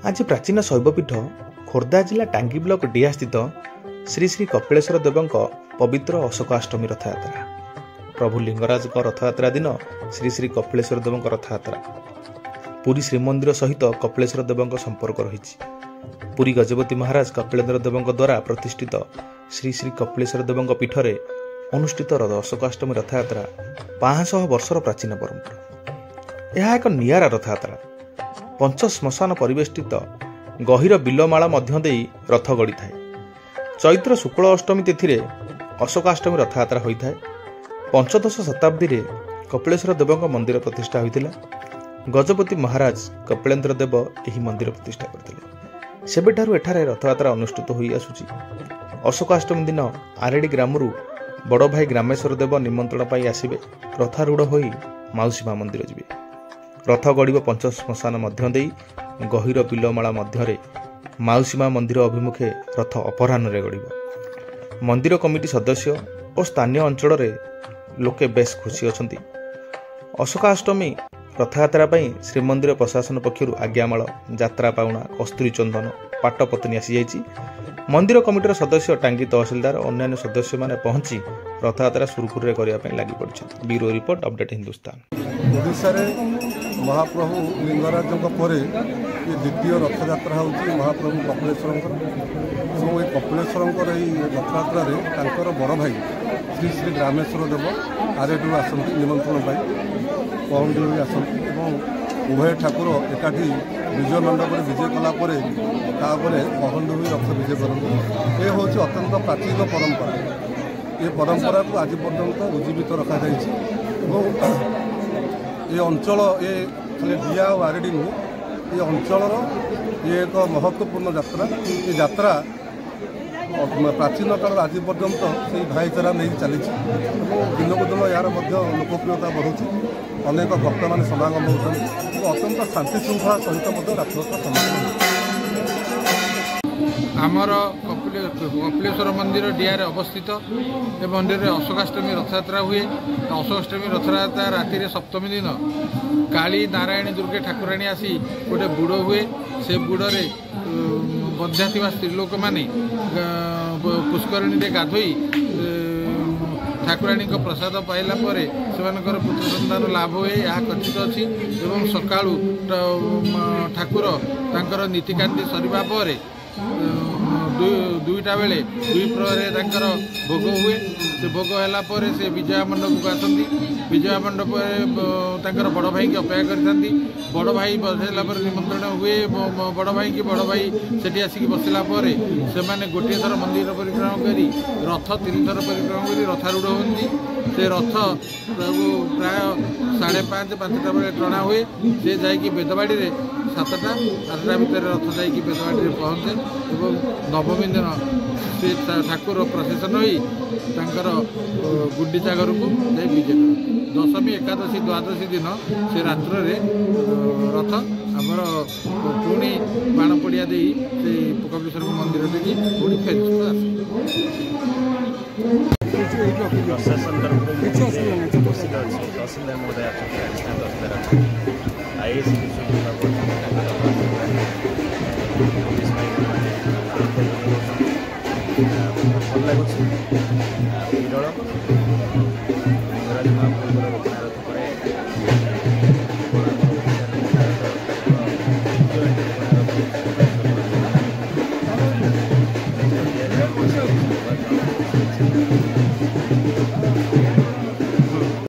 ଆଜି ପ୍ରାଚୀନ ଶୈବପୀଠ ଖୋର୍ଦ୍ଧା ଜିଲ୍ଲା ଟାଙ୍ଗୀ ବ୍ଲକ ଡିହାସ୍ଥିତ ଶ୍ରୀ ଶ୍ରୀ କପିଳେଶ୍ୱର ଦେବଙ୍କ ପବିତ୍ର ଅଶୋକାଷ୍ଟମୀ ରଥଯାତ୍ରା। ପ୍ରଭୁ ଲିଙ୍ଗରାଜଙ୍କ ରଥଯାତ୍ରା ଦିନ ଶ୍ରୀ ଶ୍ରୀ କପିଳେଶ୍ୱର ଦେବଙ୍କ ରଥଯାତ୍ରା। ପୁରୀ ଶ୍ରୀମନ୍ଦିର ସହିତ କପିଳେଶ୍ୱର ଦେବଙ୍କ ସମ୍ପର୍କ ରହିଛି। ପୁରୀ ଗଜପତି ମହାରାଜ କପିଳେନ୍ଦ୍ର ଦେବଙ୍କ ଦ୍ୱାରା ପ୍ରତିଷ୍ଠିତ ଶ୍ରୀ ଶ୍ରୀ କପିଳେଶ୍ୱର ଦେବଙ୍କ ପୀଠରେ ଅନୁଷ୍ଠିତ ଅଶୋକାଷ୍ଟମୀ ରଥଯାତ୍ରା 500 ବର୍ଷର ପ୍ରାଚୀନ ପରମ୍ପରା। ଏହା ଏକ ନିଆରା ରଥଯାତ୍ରା। ପଞ୍ଚ ଶ୍ମଶାନ ପରିବେଷ୍ଟିତ ଗହୀର ବିଲମାଳ ମଧ୍ୟ ଦେଇ ରଥ ଗଡ଼ିଥାଏ। ଚୈତ୍ର ଶୁକ୍ଳ ଅଷ୍ଟମୀ ତିଥିରେ ଅଶୋକାଷ୍ଟମୀ ରଥଯାତ୍ରା ହୋଇଥାଏ। ପଞ୍ଚଦଶ ଶତାବ୍ଦୀରେ କପିଳେଶ୍ୱର ଦେବଙ୍କ ମନ୍ଦିର ପ୍ରତିଷ୍ଠା ହୋଇଥିଲା। ଗଜପତି ମହାରାଜ କପିଳେନ୍ଦ୍ର ଦେବ ଏହି ମନ୍ଦିର ପ୍ରତିଷ୍ଠା କରିଥିଲେ। ସେବେଠାରୁ ଏଠାରେ ରଥଯାତ୍ରା ଅନୁଷ୍ଠିତ ହୋଇ ଆସୁଛି। ଅଶୋକାଷ୍ଟମୀ ଦିନ ଆରେଡ଼ି ଗ୍ରାମରୁ ବଡ଼ ଭାଇ ଗ୍ରାମେଶ୍ୱର ଦେବ ନିମନ୍ତ୍ରଣ ପାଇ ଆସିବେ। ରଥାରୂଢ଼ ହୋଇ ମାଉସୀ ମା ମନ୍ଦିର ଯିବେ। ରଥ ଗଡ଼ିବ ପଞ୍ଚ ଶ୍ମଶାନ ମଧ୍ୟ ଦେଇ ଗହୀର ବିଲମାଳ ମଧ୍ୟରେ ମାଉସୀ ମା ମନ୍ଦିର ଅଭିମୁଖେ ରଥ ଅପରାହ୍ନରେ ଗଡ଼ିବ। ମନ୍ଦିର କମିଟି ସଦସ୍ୟ ଓ ସ୍ଥାନୀୟ ଅଞ୍ଚଳରେ ଲୋକେ ବେଶ୍ ଖୁସି ଅଛନ୍ତି। ଅଶୋକାଷ୍ଟମୀ ରଥଯାତ୍ରା ପାଇଁ ଶ୍ରୀମନ୍ଦିର ପ୍ରଶାସନ ପକ୍ଷରୁ ଆଜ୍ଞାମାଳ, ଯାତ୍ରା ପାଉଣା, କସ୍ତୁରୀ ଚନ୍ଦନ, ପାଟପତ୍ନୀ ଆସିଯାଇଛି। ମନ୍ଦିର କମିଟିର ସଦସ୍ୟ, ଟାଙ୍ଗୀ ତହସିଲଦାର ଓ ଅନ୍ୟାନ୍ୟ ସଦସ୍ୟମାନେ ପହଞ୍ଚି ରଥଯାତ୍ରା ସୁରୁଖୁରୁରେ କରିବା ପାଇଁ ଲାଗି ପଡ଼ିଛନ୍ତି। Bureau report, update Hindustan. ଓଡ଼ିଶାରେ ମହାପ୍ରଭୁ ଲିଙ୍ଗରାଜଙ୍କ ପରେ ଏ ଦ୍ୱିତୀୟ ରଥଯାତ୍ରା ହେଉଛି ମହାପ୍ରଭୁ କପିଳେଶ୍ୱରଙ୍କର, ଏବଂ ଏ କପିଳେଶ୍ୱରଙ୍କର ଏଇ ରଥଯାତ୍ରାରେ ତାଙ୍କର ବଡ଼ ଭାଇ ଶ୍ରୀ ଶ୍ରୀ ଗ୍ରାମେଶ୍ୱର ଦେବ ଆରେଡ଼ିରୁ ଆସନ୍ତି ନିମନ୍ତ୍ରଣ ପାଇଁ, ପହଣ୍ଡି ହୋଇ ଆସନ୍ତି ଏବଂ ଉଭୟ ଠାକୁର ଏକାଠି ବିଜୟ ମଣ୍ଡପରେ ବିଜେ କଲା ପରେ ତାପରେ ପହଣ୍ଡି ହୋଇ ରଥ ବିଜେ କରନ୍ତି। ଏ ହେଉଛି ଅତ୍ୟନ୍ତ ପ୍ରାଚୀନ ପରମ୍ପରା। ଏ ପରମ୍ପରାକୁ ଆଜି ପର୍ଯ୍ୟନ୍ତ ଉଜ୍ଜୀବିତ ରଖାଯାଇଛି ଏବଂ ଏ ଅଞ୍ଚଳ, ଏ ଖାଲି ଡିଆ ଆଉ ଆରେଡ଼ି ନୁହେଁ, ଏ ଅଞ୍ଚଳର ଇଏ ଏକ ମହତ୍ତ୍ୱପୂର୍ଣ୍ଣ ଯାତ୍ରା। ଏ ଯାତ୍ରା ପ୍ରାଚୀନ କାଳରୁ ଆଜି ପର୍ଯ୍ୟନ୍ତ ସେଇ ଭାଇଚାରା ନେଇ ଚାଲିଛି ଏବଂ ଦିନକୁ ଦିନ ଏହାର ମଧ୍ୟ ଲୋକପ୍ରିୟତା ବଢ଼ୁଛି। ଅନେକ ଭକ୍ତମାନେ ସମାଗମ ହେଉଛନ୍ତି ଏବଂ ଅତ୍ୟନ୍ତ ଶାନ୍ତି ଶୃଙ୍ଖଳା ସହିତ ମଧ୍ୟ ରଥଯାତ୍ରା ସମାଗମ ହେଉଛି। ଆମର କପିଳେଶ୍ୱର ମନ୍ଦିର ଡିଆରେ ଅବସ୍ଥିତ। ଏ ମନ୍ଦିରରେ ଅଶୋକାଷ୍ଟମୀ ରଥଯାତ୍ରା ହୁଏ। ଅଶୋକାଷ୍ଟମୀ ରଥଯାତ୍ରା ରାତିରେ ସପ୍ତମୀ ଦିନ କାଳୀ, ନାରାୟଣୀ, ଦୁର୍ଗେ ଠାକୁରାଣୀ ଆସି ଗୋଟେ ବୁଡ଼ ହୁଏ। ସେ ବୁଡ଼ରେ ବନ୍ଧା ଥିବା ସ୍ତ୍ରୀ ଲୋକମାନେ ପୁଷ୍କରିଣୀରେ ଗାଧୋଇ ଠାକୁରାଣୀଙ୍କ ପ୍ରସାଦ ପାଇଲା ପରେ ସେମାନଙ୍କର ପୁତ୍ର ସନ୍ତାନ ଲାଭ ହୁଏ, ଏହା କଥିତ ଅଛି। ଏବଂ ସକାଳୁ ଠାକୁର ତାଙ୍କର ନୀତିକାନ୍ତି ସରିବା ପରେ 2ଟା ବେଳେ ଦୁଇ ପ୍ରହରରେ ତାଙ୍କର ଭୋଗ ହୁଏ। ସେ ଭୋଗ ହେଲା ପରେ ସେ ବିଜୟା ମଣ୍ଡପକୁ ଆସନ୍ତି। ବିଜୟା ମଣ୍ଡପରେ ତାଙ୍କର ବଡ଼ ଭାଇକି ଅପେକ୍ଷା କରିଥାନ୍ତି। ବଡ଼ ଭାଇ ବସାଇଲା ପରେ ନିମନ୍ତ୍ରଣ ହୁଏ ବଡ଼ ଭାଇକି। ବଡ଼ ଭାଇ ସେଠି ଆସିକି ବସିଲା ପରେ ସେମାନେ ଗୋଟିଏ ଥର ମନ୍ଦିର ପରିକ୍ରମା କରି ରଥ 3 ଥର ପରିକ୍ରମା କରି ରଥାରୂଢ଼ ହୁଅନ୍ତି। ସେ ରଥ ପ୍ରାୟ 5:30, 5ଟା ବେଳେ ଟଣା ହୁଏ। ସେ ଯାଇକି ବେଦବାଡ଼ିରେ 7ଟା 8ଟା ଭିତରେ ରଥ ଯାଇକି ବେଦବାଡ଼ିରେ ପହଞ୍ଚେ ଏବଂ ନବମୀ ଦିନ ସେ ଠାକୁର ପ୍ରସେସନ ହୋଇ ତାଙ୍କର ଗୁଣ୍ଡିଚା ଘରକୁ ଯାଇ ବିଜେ କରନ୍ତି। ଦଶମୀ, ଏକାଦଶୀ, ଦ୍ୱାଦଶୀ ଦିନ ସେ ରାତ୍ରରେ ରଥ ଆମର ପୁଣି ବାଣ ପଡ଼ିଆ ଦେଇ ସେ କପିଳେଶ୍ୱରଙ୍କ ମନ୍ଦିର ଦେଇକି ପୁଣି ଫେରିସ୍ତ ଆସେ। ପ୍ରଶାସନ ତରଫରୁ ଉପସ୍ଥିତ ଅଛି। ତହସିଲଦାର ମହୋଦୟ ଅଛନ୍ତି, ଆଡିସନାଲ ତହସିଲଦାର ଅଛନ୍ତି, ଆଇଆଇସି ବିଶ୍ୱ ବାବୁ ଅଛନ୍ତି, ତାଙ୍କ ପୋଲିସ ଭାଇମାନେ ସୁରକ୍ଷା ଯୋଗାଉଛନ୍ତି। ଭଲ ଲାଗୁଛି। ବିରଳ ଲିଙ୍ଗରାଜ ମହାପ୍ରଭୁଙ୍କର ରୁକୁଣା ରଥ ପରେ କେବଳ ଆମର ଓଡ଼ିଶାର ରୁକୁଣା ରଥ, ଦ୍ୱିତୀୟ ଏଠି ରୁକୁଣା ରଥ ହେଉଛି କପିଳେଶ୍ୱର ମନ୍ଦିର।